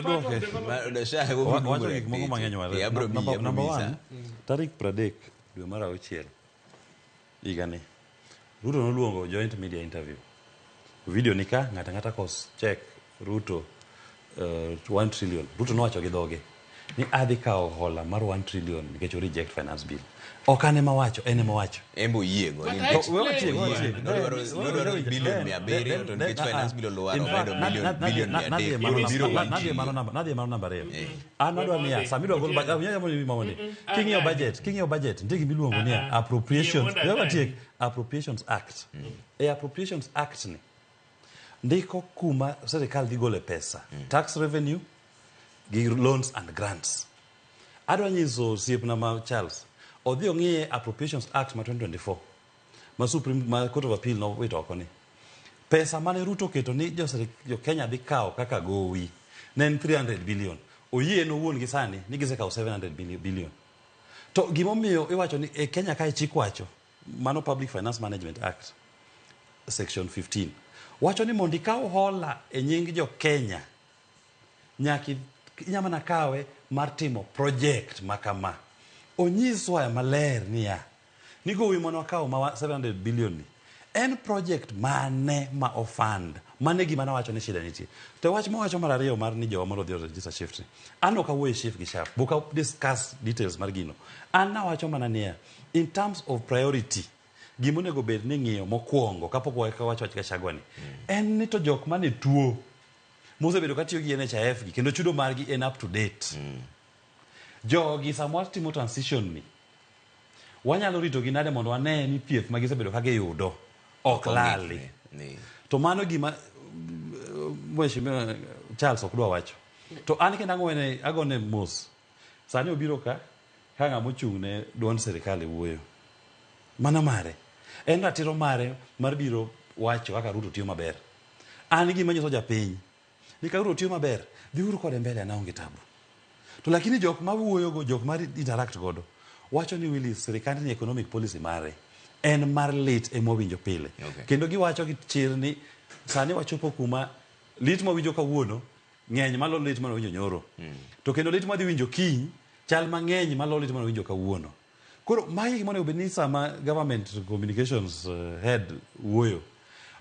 Part of development. SHA Wacho gik moko mang'eny ware. Eh, abro miyi, Number, abro number miyi one, sa. tarik 30 dwe mar auchiel higani Ruto noluongo joint media interview. Video ni ka ng'ata ng'ata kos check Ruto 1 trillion. Ruto nowacho gi dhoge ni adhi kawo hola mar 1 trillion nikech o reject finance bill. Ok an ema wacho, en ema owacho. En be oyiego But ni I nikech- explain. We watiek, we watiek. Nodwaro bilion 700 to nikech finance bill olwar omedo bilion 300 koro biro Nadhi mano namba, nadhi mano namba ariyo. An adwa niya, sama idwa gol budget, awinjo jambo ni mamoni. King'iyo budget, king'iyo budget, nitie gima iluongo niya appropriations. Yie mondo We watiek atang'i. Appropriations Act. E Appropriations Act ni ndiko kuma sirikal dhi gole pesa, tax revenue gi loans and grants. Adwa nyiso osiepna ma Charles odhi ong'iye Appropriations Act ma 2024 ma Supreme ma Court of Appeal nowito oko ni pesa mane Ruto oketo ni jo, jo Kenya dhi kawo kaka gowi ne en 300 billion. Oyie en owuon gi sani ni gisekawo 700 billion. To gimomiyo iwacho ni e Kenya kae chik wacho mano Public Finance Management Act section 15 wacho ni mondo ikaw hola e nying jo Kenya nyaka inya mana kawe mar timo project ma kama. Onyiswa maler niya ni gowi mane wakawo ma 700 billion ni en project mane ma ofund mane gima nawacho ni shida nitie to wach mawacho mar ariyo mar ni jowa mondo odhi register SHIF ni an ok awuoye SHIF gi SHAF bok a discuss details mar gino an nawacho mana niya in terms of priority gima onego bed ni ng'iyo mokwongo kapok wacho wach Gachagua ni en ni to jok mane tuo mosebedo katiyo gi NHIF gi kendo chudo margi en up to date jogi sama watimo transition ni wanyalo ritogi nade mondo wane ni thieth ma gisebedo ka giyudo ok lali Ni. to mano gima mheshimiwa Charles ok dwa wacho to an kendo ang'wene agone mos sani obiro ka ka ng'ama ochung' ne duond sirikal e wuoyo mano mare en ratiro mare mar biro wacho kaka Ruto tiyo maber an gima nyiso japiny ni ka Ruto tiyo maber dhiuru kode mbele an aonge tabu to lakini jok ma wuoyogo jok ma interact godo wacho ni Willis sirikand ni economic policy mare en mar lit ema wawinjo pile kendo giwacho gi chir ni sani wachopo kuma lit mawinjo kawuono ng'eny malo lit mane winjo nyoro to kendo lit madhi winjo kiny chal mang'eny malo lit mane winjo kawuono koro magi gima onego bed ni sama government communications head wuoyo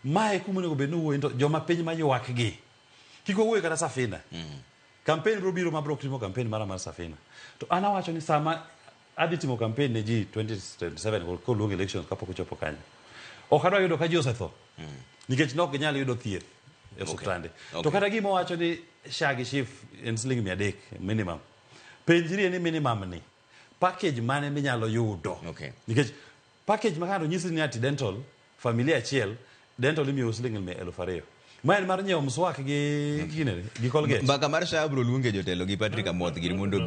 mae kuma onego bed ni owuoyo to joma piny maywak gi kik wawuoyo kata Safina campaign biro biro mabro timo campaign mara mar Safina to an awacho ni sama adhi timo campaign ne ji 2027 koluong elections kapok ochopo kanyo ok adwa yudo ka ji osetho nikech nok ginyal yudo thieth e osiptande to kata gima owacho ni SHA gi SHIF en siling 300 minimum penjrie ni minimum ni package mane minyalo yudo nikech package ma kando nyisi ni ati dental familia achiel dental imiyo siling 2,000 ma en mar nyiewo mswak gi ginene gi Colgate Mbaka mar SHA bro luonge jotelo gi Patrick Amoth gini mondo obi